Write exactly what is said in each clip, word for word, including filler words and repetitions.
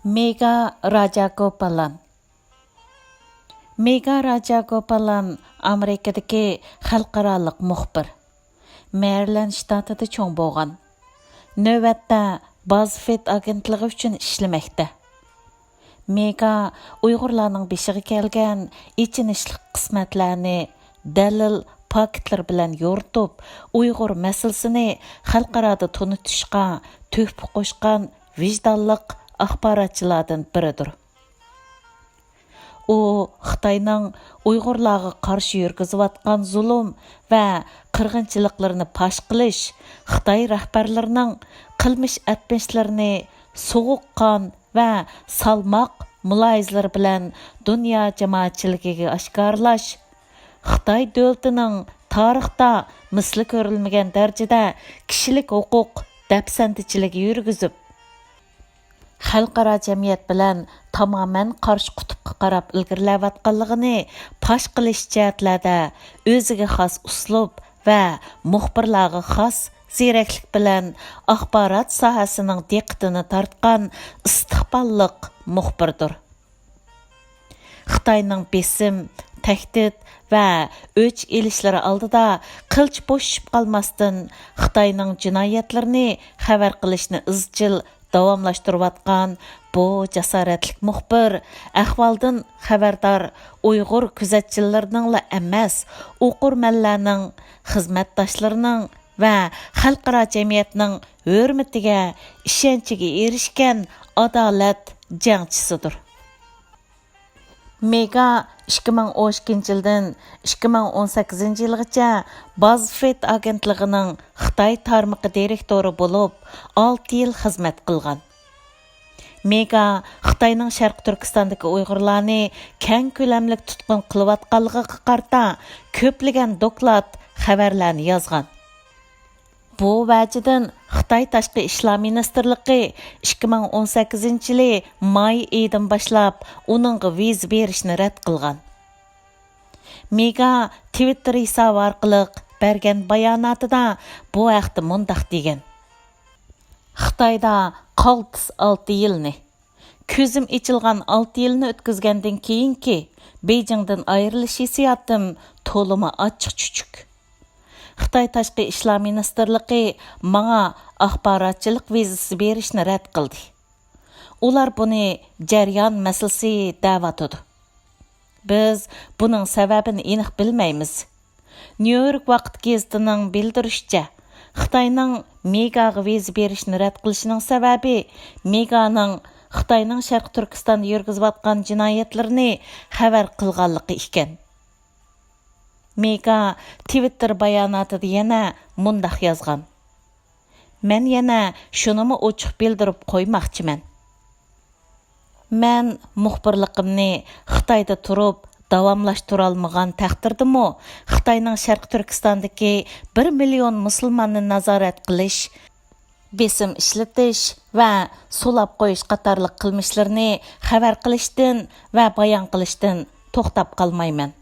مېگا راجاگوپالان. مېگا راجاگوپالان ئامېرىكىدىكى خەلقئارالىق مۇخبىر، مەرىلەند شتاتىدا چوڭ بولغان. نۆۋەتتە بازفېد ئاگېنتلىقى ئۈچۈن ئىشلىمەكتە. مېگا ئۇيغۇرلارنىڭ بېشىغا كەلگەن ئېچىنىشلىق قىسمەتلەرنى دەلىل، پاكىتلار بىلەن يورۇتۇپ، ئۇيغۇر مەسىلىسىنى خەلقئارادا تونۇتۇشقا تۆھپە قوشقان ۋىجدانلىق ئاخباراتچىلاردىن بىرىدۇر. ئۇ خىتاينىڭ ئۇيغۇرلارغا قارشى يۈرگۈزۈۋاتقان زۇلۇم ۋە قىرغىنچىلىقلىرىنى پاش قىلىش، خىتاي رەھبەرلىرىنىڭ قىلمىش ئەتمىشلىرىنى سوغۇق قان ۋە سالماق مۇلاھىزىلىرى بىلەن دۇنيا جامائەتچىلىكىگە ئاشكارىلاش، خىتاي دۆلىتىنىڭ تارىختا مىسلى كۆرۈلمىگەن دەرىجىدە كىشىلىك ھوقۇق دەپسەندىچىلىكى يۈرگۈزۈپ، خەلقئارا جەمئىيەت بىلەن تامامەن قارشى قۇتۇپقا قاراپ ئىلگىرىلەۋاتقانلىقىنى پاش قىلىش جەھەتلەردە ئۆزىگە خاس ئۇسلۇب ۋە مۇخبىرلارغا خاس زېرەكلىك بىلەن ئاخبارات ساھەسىنىڭ دىققىتىنى تارتقان ئىستىقباللىق مۇخبىردۇر. خىتاينىڭ بېسىم، تەھدىت ۋە ئۆچ ئېلىشلىرى ئالدىدا قىلچە بوشىشىپ قالماستىن، خىتاينىڭ جىنايەتلىرىنى خەۋەر قىلىشنى ئىزچىل داۋاملاشتۇرۇۋاتقان بۇ جاسارەتلىك مۇخبىر ئەھۋالدىن خەۋەردار ئۇيغۇر كۆزەتچىلىرىنىڭلا ئەمەس، ئوقۇرمەنلەرنىڭ، خىزمەتداشلىرىنىڭ ۋە خەلقئارا جەمئىيەتنىڭ ھۆرمىتىگە، ئىشەنچىگە ئېرىشكەن ئادالەت جەڭچىسىدۇر. مېگا ئىككى مىڭ ئون ئىككىنچى يىلدىن ئىككى مىڭ ئون سەككىزىنچى يىلغىچە بازفېد ئاگېنتلىقىنىڭ خىتاي تارمىقى دىرېكتورى بولۇپ، ئالتە يىل خىزمەت قىلغان. مېگا خىتاينىڭ شەرقىي تۈركىستاندىكى ئۇيغۇرلارنى كەڭ كۆلەملىك تۇتقۇن قىلىۋاتقانلىقىغا قارىتا كۆپلىگەن دوكلات، خەۋەرلەرنى يازغان. بۇ ۋەجىدىن خىتاي تاشقى ئىشلار مىنىستىرلىقى ئىككى مىڭ ئون سەككىزىنچى يىلى ماي ئېيىدىن باشلاپ ئۇنىڭغا ۋىزا بېرىشنى رەت قىلغان. مېگا تىۋىتتېر ھېسابى ئارقىلىق بەرگەن باياناتىدا بۇ ھەقتە مۇنداق دېگەن: خىتايدا قالتىس ئالتە يىلنى، كۆزۈم ئېچىلغان ئالتە يىلنى ئۆتكۈزگەندىن كېيىنكى بېيجىڭدىن ئايرىلىش ھېسسىياتىم تولىمۇ ئاچچىق-چۈچۈك. خىتاي تاشقى ئىشلار مىنىستىرلىقى ماڭا ئاخباراتچىلىق ۋىزىسى بېرىشنى رەت قىلدى. ئۇلار بۇنى جەريان مەسىلىسى دەۋاتىدۇ. بىز بۇنىڭ سەۋەبىنى ئېنىق بىلمەيمىز. نيۇ يورك ۋاقىت گېزىتىنىڭ بىلدۈرۈشىچە، خىتاينىڭ مېگاغا ۋىزا بېرىشنى رەت قىلىشىنىڭ سەۋەبى مېگانىڭ خىتاينىڭ شەرقىي تۈركىستاندا يۈرگۈزۈۋاتقان جىنايەتلىرىنى خەۋەر قىلغانلىقى ئىكەن. مېگا تىۋىتتېر باياناتىدا يەنە مۇنداق يازغان: مەن يەنە شۇنىمۇ ئوچۇق بىلدۈرۈپ قويماقچىمەن. مەن مۇخبىرلىقىمنى خىتايدا تۇرۇپ داۋاملاشتۇرالمىغان تەقدىردىمۇ، خىتاينىڭ شەرقىي تۈركىستاندىكى بىر مىليون مۇسۇلماننى نازارەت قىلىش، بېسىم ئىشلىتىش ۋە سولاپ قويۇش قاتارلىق قىلمىشلىرىنى خەۋەر قىلىشتىن ۋە بايان قىلىشتىن توختاپ قالمايمەن.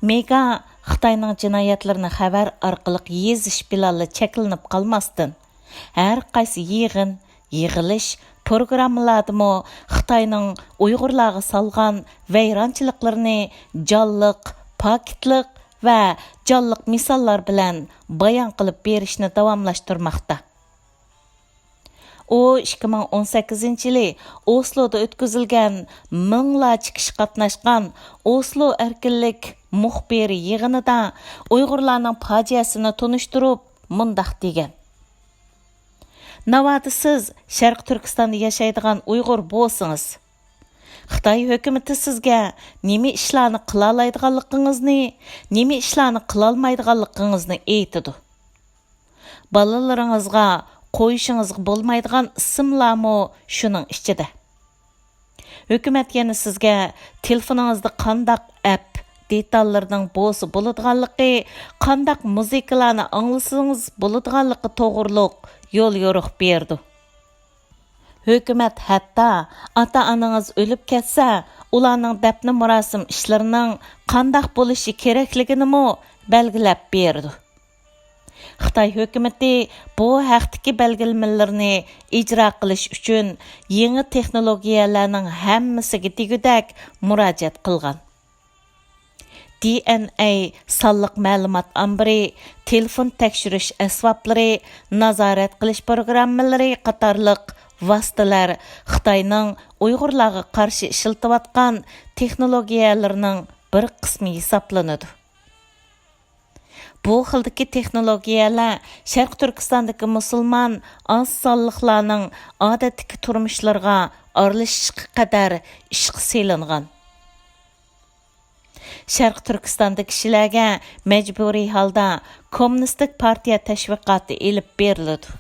مېگا خىتاينىڭ جىنايەتلىرىنى خەۋەر ئارقىلىق يېزىش بىلەنلا چەكلىنىپ قالماستىن، ھەر قايسى يىغىن، يىغىلىش، پروگراممىلاردىمۇ خىتاينىڭ ئۇيغۇرلارغا سالغان ۋەيرانچىلىقلىرىنى جانلىق، پاكىتلىق ۋە جانلىق مىساللار بىلەن بايان قىلىپ بېرىشنى داۋاملاشتۇرماقتا. ئۇ ئىككى مىڭ ئون سەككىزىنچى يىلى ئوسلودا ئۆتكۈزۈلگەن مىڭلارچە كىشى قاتناشقان ئوسلو ئەركىنلىك مۇخبىرى يىغىنىدا ئۇيغۇرلارنىڭ پاجىئەسىنى تونۇشتۇرۇپ مۇنداق دېگەن: ناۋادا سىز شەرقىي تۈركىستاندا ياشايدىغان ئۇيغۇر بولسىڭىز، خىتاي ھۆكۈمىتى سىزگە نېمە ئىشلارنى قىلالايدىغانلىقىڭىزنى، نېمە ئىشلارنى قىلالمايدىغانلىقىڭىزنى ئېيتىدۇ. بالىلىرىڭىزغا قويۇشىڭىزغا بولمايدىغان ئىسىملارمۇ شۇنىڭ ئىچىدە. ھۆكۈمەت يەنە سىزگە تېلېفونىڭىزدا قانداق ئەپ دېتاللىرىنىڭ بولسا بولىدىغانلىقى، قانداق مۇزىكىلارنى ئاڭلىسىڭىز بولىدىغانلىقى توغرۇلۇق يول يورۇق بېرىدۇ. ھۆكۈمەت ھەتتا ئاتا-ئانىڭىز ئۆلۈپ كەتسە، ئۇلارنىڭ دەپنە مۇراسىم ئىشلىرىنىڭ قانداق بولۇشى كېرەكلىكىنىمۇ بەلگىلەپ بېرىدۇ. خىتاي ھۆكۈمىتى بۇ ھەقتىكى بەلگىلىمىلىرىنى ئىجرا قىلىش ئۈچۈن يېڭى تېخنولوگىيەلەرنىڭ ھەممىسىگە دېگۈدەك مۇراجىئەت قىلغان. دى ئېن ئەي سانلىق مەلۇمات ئامبىرى، تېلېفون تەكشۈرۈش ئەسۋابلىرى، نازارەت قىلىش پروگراممىلىرى قاتارلىق ۋاسىتىلەر خىتاينىڭ ئۇيغۇرلارغا قارشى ئىشلىتىۋاتقان تېخنولوگىيەلىرىنىڭ بىر قىسمى ھېسابلىنىدۇ. بۇ خىلدىكى تېخنولوگىيەلەر شەرقىي تۈركىستاندىكى مۇسۇلمان ئاز سانلىقلارنىڭ ئادەتتىكى تۇرمۇشلىرىغا ئارىلىشىشقا قەدەر ئىشقا سېلىنغان. شەرقىي تۈركىستاندا كىشىلەرگە مەجبۇرىي ھالدا كوممۇنىستىك پارتىيە تەشۋىقاتى ئېلىپ بېرىلىدۇ.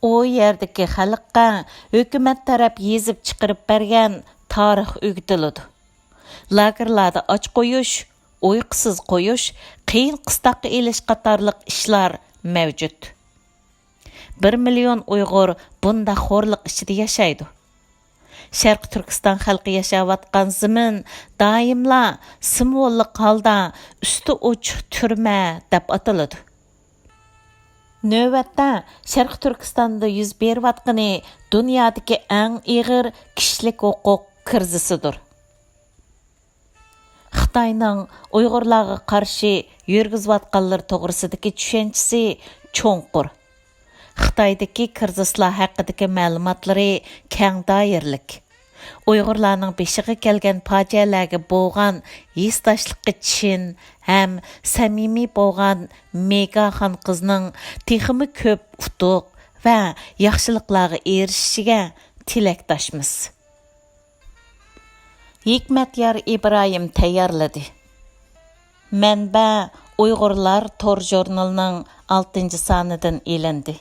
ئۇ يەردىكى خەلققە ھۆكۈمەت تەرەپ يېزىپ چىقىرىپ بەرگەن تارىخ ئۆگىتىلىدۇ. لاگېرلاردا ئاچ قويۇش، ئۇيقۇسىز قويۇش، قىيىن قىستاققا ئېلىش قاتارلىق ئىشلار مەۋجۇت. بىر مىليون ئۇيغۇر بۇنداق خورلۇق ئىچىدە ياشايدۇ. شەرقىي تۈركىستان خەلقى ياشاۋاتقان زېمىن دائىملا سىمۋوللۇق ھالدا ئۈستى ئوچۇق تۈرمە دەپ ئاتىلىدۇ. نۆۋەتتە شەرقىي تۈركىستاندا يۈز بېرىۋاتقىنى دۇنيادىكى ئەڭ ئېغىر كىشىلىك ھوقۇق كىرىزىسىدۇر. خىتاينىڭ ئۇيغۇرلارغا قارشى يۈرگۈزۈۋاتقانلىرى توغرىسىدىكى چۈشەنچىسى چوڭقۇر. خىتايدىكى كىرىزىسلار ھەققىدىكى مەلۇماتلىرى كەڭ دائىرىلىك. ئۇيغۇرلارنىڭ بېشىغا كەلگەن پاجىئەلەرگە بولغان ھېسداشلىقى چىن ھەم سەمىمىي بولغان مېگا خانقىزنىڭ تېخىمۇ كۆپ ئۇتۇق ۋە ياخشىلىقلارغا ئېرىشىشىگە تىلەكداشمىز. ھېكمەتيار ئىبراھىم تەييارلىدى. مەنبە: ئۇيغۇرلار تور ژۇرنىلىنىڭ ئالتىنچى سانىدىن ئېلىندى.